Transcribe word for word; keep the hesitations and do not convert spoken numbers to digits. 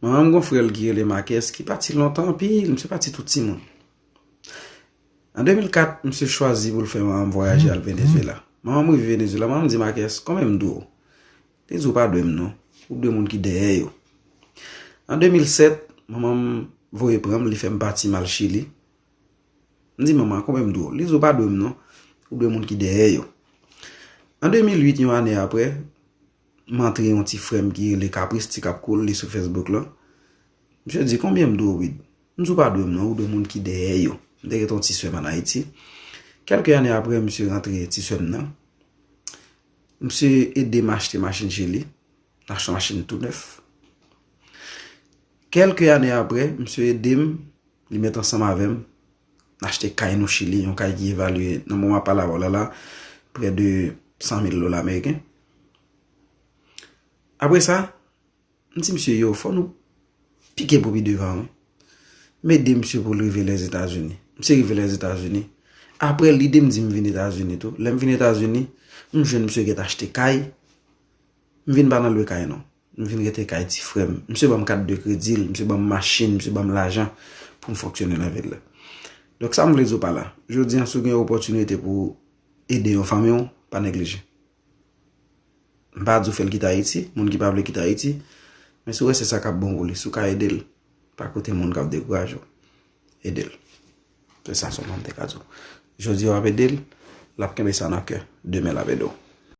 Manman m gon frè l ki rele Makès ki pati lontan anpil, misye pati tout timoun. An de mil kat, misye chwazi pou l fè manman m vwayaje al Venezuela. Manman m rive Venezuela, manman m di Makès, "Konbyen m dwe w?" Li di, "Ou pa dwe m non. Ou dwe moun ki dèyè yo." An de mil sèt, manman m voye pran m, li fè m pati m al Chili. M di, "Manman, konbyen m dwe w?" Li di, "Ou pa dwe m non. Ou dwe moun ki dèyè yo." An de mil uit, yon ane apre, m antre yon ti frè m ki rele Kapris, Ti Kap Koul, li sou Facebook la. Misye di, "Konbyen m dwe w, Wid?" M di, "Ou pa dwe m non, ou dwe moun ki dèyè yo." M te gen yon ti sè m ann Ayiti. Kèlke ane apre, misye rantre ti sè m nan. Misye ede m achte machin Chili. N achte yon machin tou nèf. Kèlke ane apre, misye ede m, li met ansanm avè m, n achte kay nou Chili, yon kay ki evalye, nan moman m ap pale avè w la la, prè de san mil dola ameriken. Apre sa, m di misye, "Yo, fò nou pike pou pi devan, wi." M ede misye pou l rive Lèzetazini. Misye rive Lèzetazini. Apre, lide m di m vin Etazini tou. Lè m vin Etazini, m jwenn misye gentan achte kay. M vin pa nan lwe kay non. M vin rete kay ti frè m. Misye ban m kat de kredi l, misye ban m machin, misye ban m lajan pou m fonksyone nan vil la. Donk sa m vle di w pa la. Jodi a, si w gen opòtinite pou ede yon fanmi w, pa neglije. M pa di w fè l kite Ayiti, moun ki pa vle kite Ayiti, men si w wè se sa k ap bon pou li, si w ka ede l, pa koute moun k ap dekouraje w, ede l. Se sa sèlman m te ka di w. Jodi a w ap ede l, l ap kenbe sa nan kè, demen l ap ede w.